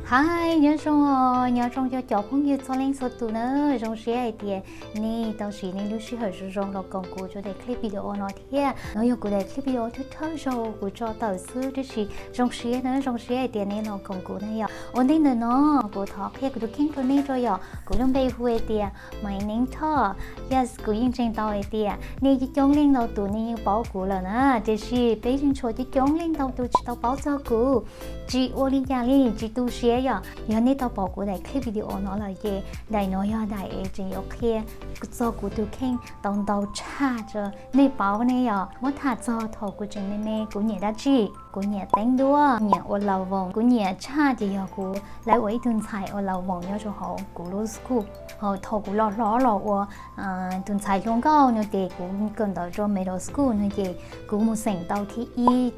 Hi, nyob zoo os, nyob zoo cov phooj ywg txhua leej txhua tus na. Zoo siab hais tias nej tau siv nej lub sij hawm zoo zoo los koom kuv rau daim clip video no thiab. No yog kuv daim clip video thawj thawj zaug kuv tso tawm xwb, tab sis zoo siab na, zoo siab hais tias nej los koom kuv na yom. Ua ntej ntawm no kuv thov qhia kuv tus kheej rau nej tso yom. Kuv lub npe hu hais tias Maiv Neeb Thoj. Yes, kuv yeej ntseeg tau hais tias nej coob coob leej ntau tus nej yeej paub kuv lawm na, tiam sis peb yeej tshuav coob coob leej ntau tus tsis tau paub txog kuv. Tsis ua li cas li, tsis tu siab yom. Yog nej tau pom kuv daim clip video no lawm ces daim no yog daim es tseem yuav qhia txog kuv tus kheej tau ntau tshaj rau nej paub ne yom. Muab tham txog thaum kuv tseem me me kuv nyiam dab tsi, kuv nyiam teeb duab, nyiam ua laus voos, kuv nyiam tshaj ces yog kuv lawv ua ib tug ntxhais ua laus voos nyob rau hauv kuv lub school. Ho thaum kuv los hlob los ua tus ntxhais hluas nkauj no ces kuv kawm ntawv rau middle school no ces kuv mus xeem tau thib ib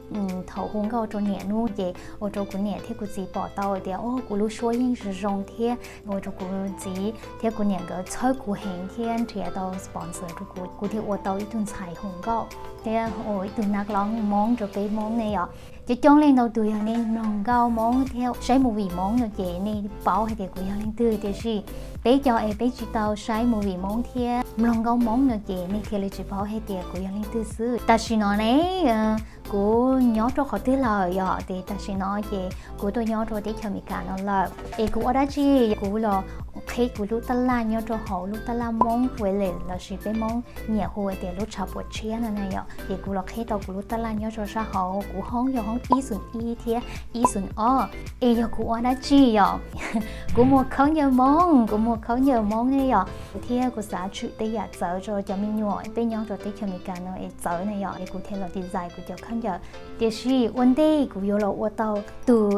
thaum hu nkauj rau niam hnub ces ua rau kuv niam thiab kuv txiv pom tau tias o kuv lub suab yeej zoo zoo thiab ua rau kuv txiv thiab kuv niam nkawd txhawb kuv heev thiab nrhiav tau sponsor rau kuv, kuv thiaj ua tau ib tug ntxhais hu nkauj thiab ua ib tug nab loob Hmoob rau peb Hmoob ne yom. Coob coob leej ntau tus yog nej mloog nkauj Hmoob thiab saib movie Hmoob no ces nej paub hais tias kuv yog leej twg, tiam sis peb cov es peb tsis tau saib movie Hmoob thiab mloog nkauj Hmoob no ces nej thiaj li tsis paub hais tias kuv yog leej twg xwb. Tam sim no ne, kuv nyob rau qhov twg lawm yom, ces tam sim no ces kuv tuaj nyob rau teb chaws Amelikas no lawm. Es kuv ua dab tsi? Kuv los qhib kuv lub tab laj nyob rau hauv lub tab laj Hmoob Village lossis peb Hmoob nyiam hu tias lub tshav puam tshiab no na yom. Ces kuv los qhib tau kuv lub tab laj nyob rau sab hauv kuv hoob, yog hoob ib xoom ib thiab ib xoom ob. Es yog kuv ua dab tsi yom? Kuv muag khaub ncaws Hmoob, kuv muag khaub ncaws Hmoob ne yom. Kuv thiab kuv xav tshwm tej yam txawv rau cov me nyuam peb nyob rau teb chaws Amelikas no es txawv na yom, es kuv thiaj los design kuv cov khaub ncaws. Tiam sis ua ntej kuv yuav los ua tau tus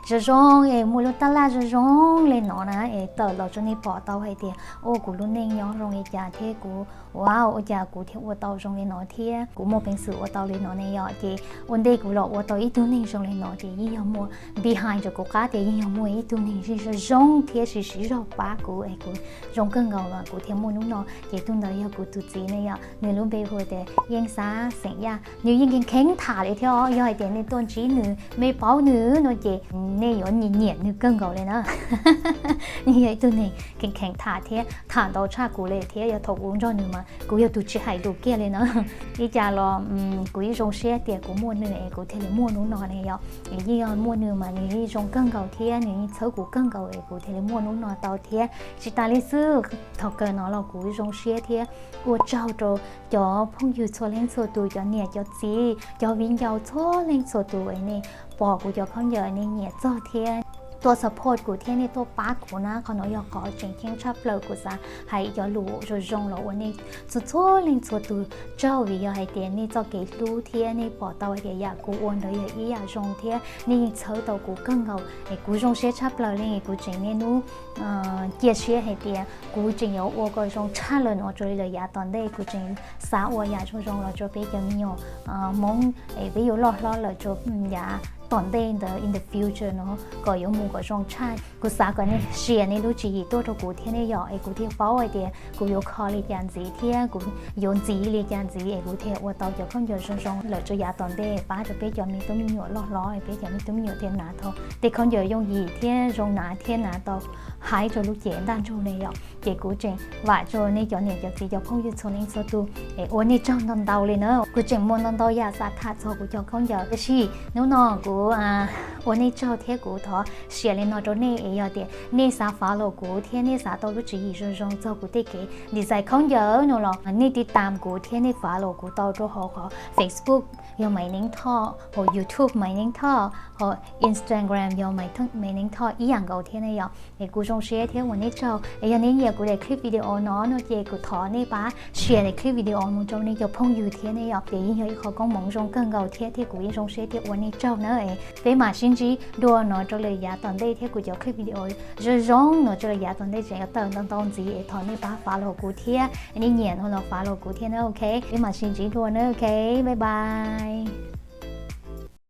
zoo zoo es muaj lub tab laj zoo zoo li no na es tawm los rau nej pom tau hais tias o kuv lub neej nyob zoo li cas thiab kuv, wow, ua cas kuv thiaj ua tau zoo li no thiab kuv muaj peev xwm ua tau li no ne yom. Ces ua ntej kuv los ua tau ib tug neeg zoo li no ces yeej yog muaj behind rau kuv qab tias yeej yog muaj ib tug neeg zoo zoo thiab siv siv zog pab kuv es kuv zoo kawg nkaus mas kuv thiaj muaj hnub no. Ces tus ntawd yog kuv tus txiv ne yom, nws lub npe hu tias Yeej Xab xeem Yaj. Nws yeej kheev kheev tham li thiab os, yog hais tias nej tuaj ntsib nws, nej paub nws no ces nej yuav nyiam nyiam nws kawg nkaus li na. Nws yog ib tug neeg kheev kheev tham thiab tham ntau tshaj kuv li thiab yog thaum kuv nrog nws mas kuv yog tus tsis hais lus kiag li na. Li cas los kuv yeej zoo siab tias kuv muaj nws es kuv thiaj li muaj hnub no ne yom. Es yeej yog muaj nws mas nws yeej zoo kawg nkaus thiab nws yeej txhawb kuv kawg nkaus es kuv thiaj li muaj hnub no tau thiab. Tsis tas li xwb, thaum kawg no los kuv zoo siab thiab ua tsaug rau cov phooj ywg txhua leej txhua tus, cov niam cov txiv, cov viv ncaus txhua leej txhua tus es nej pom kuv cov khaub ncaws nej nyiam txog thiab tuaj support kuv thiab nej tuaj pab kuv na. Qhov no yog qhov tseem ceeb tshaj plaws kuv xav hais cov lus zoo zoo los ua nej txhua txhua leej txhua tus tsaug vim yog hais tias nej txoj kev hlub thiab nej pom tau hais tias yam kuv ua ntawd yog ib yam zoo thiab nej yeej txhawb tau kuv kawg nkaus es kuv zoo siab tshaj plaws li. Kuv tseem niaj hnub cia siab hais tias kuv tseem yuav ua kom zoo tshaj lawm no rau lawm yav tom ntej. Kuv tseem xav ua yam zoo zoo los rau peb cov me nyuam Hmoob es peb yuav loj hlob lawm rau yav tom ntej ntawd in the future no kom yuav mus kom zoo tshaj. Kuv xav kom nej share nej lub tswv yim tuaj rau kuv thiab nej yom, es kuv thiaj paub hais tias kuv yuav kho li cas ntxiv thiab kuv yuav ntxiv li cas ntxiv es kuv thiaj ua tau cov khaub ncaws zoo zoo lawm rau yav tom ntej pab rau peb cov me tub me nyuam loj hlob, peb cov me tub me nyuam thiaj hnav tau tej khaub ncaws yooj yim thiab zoo hnav thiab hnav tau hais rau lub cev ntaj ntsug ne yom. Ces kuv tseem vam rau nej cov niam cov txiv cov phooj ywg txhua leej txhua tus es ua nej tsaug ntau ntau li na. Kuv tseem muaj ntau ntau yam xav tham txog kuv cov khaub ncaws, tab sis hnub no kuv ua nej tsaug thiab kuv thov share li no rau nej es yog tias nej xav follow kuv thiab nej xav tau lub tswv yim zoo zoo txog kuv tej kev design khaub ncaws no los nej tiv tam kuv thiab nej follow kuv tau rau hauv qhov Facebook yog Maiv Neeb Thoj, hauv YouTube Maiv Neeb Thoj, hauv Instagram yog Maiv Neeb Thoj ib yam nkaus thiab ne yom. Es kuv zoo siab thiab ua nej tsaug. Es yog nej nyiam kuv daim clip video no no ces kuv thov nej pab share daim clip video mus rau nej cov phooj ywg thiab ne yom. Ces yeej yog ib qho koob hmoov zoo kawg nkaus thiab thiab kuv yeej zoo siab thiab ua nej tsaug na. Peb mam sib ntsib dua no rau lwm yav tom ntej thiab kuv cov clip video zoo zoo no rau lwm yav tom ntej tseem yuav tawm ntau ntau ntxiv es thov nej pab follow kuv thiab nej nyiam no los follow kuv thiab na, ok. Peb mam sib ntsib dua na, ok, bye bye.